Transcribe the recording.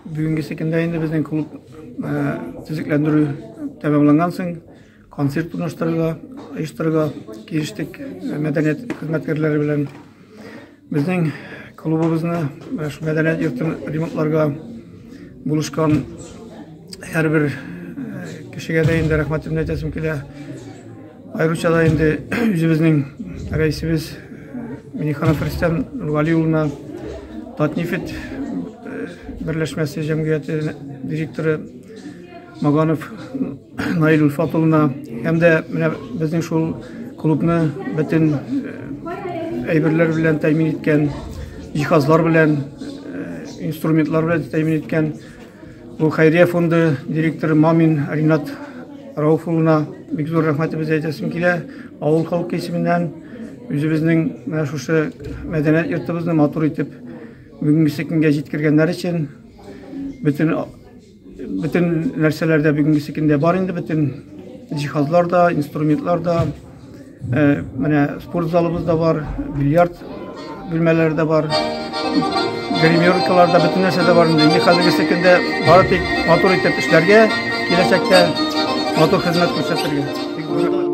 Бүгенгесе көндә инде безнең клуб төзекләндерү тәмамланган соң концерт урнаштырырга, оештырырга килештек мәдәният хезмәткәрләре белән. Безнең клубыбызны, шул мәдәният йортын ремонтларга булышкан һәрбер кешегә дә инде рәхмәтемне әйтәсем килә. Аеруча да инде үзебезнең рәисебез Миниханов Рөстәм Нургали улына, Татнефть берләшмәсе җәмгыяте директоры Маганов Наил Ульфат улына һәм дә менә безнең шул клубны бөтен әйберләр белән тәэмин иткән, җиһазлар белән, инструментлар белән тәэмин иткән бу хәйрия фонды директоры Мамин Ринат Рауф улына бик зур рәхмәтебезне әйтәсем килә. Авыл халкы исеменнән үзебезнең менә шушы мәдәният йортыбызны матур итеп бүгенгесе көнгә җиткергәннәр өчен бөтен бөтен нәрсәләр дә бүгенгесе көндә бар инде, бөтен җиһазлар да, инструментлар да, менә спорт залыбыз да бар, бильярд бүлмәләре дә бар, гримеркалар да, бөтен нәрсә дә бар инде. Инде хәзерге көндә бары тик матур итеп эшләргә, киләчәктә матур хезмәт күрсәтергә.